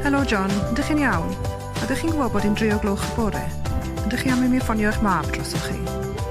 Helo John, ydych chi'n iawn? Ydych chi'n gwybod bod hi'n dri o gloch y bore? Ydych chi am i mi ffonio eich mab drosoch chi?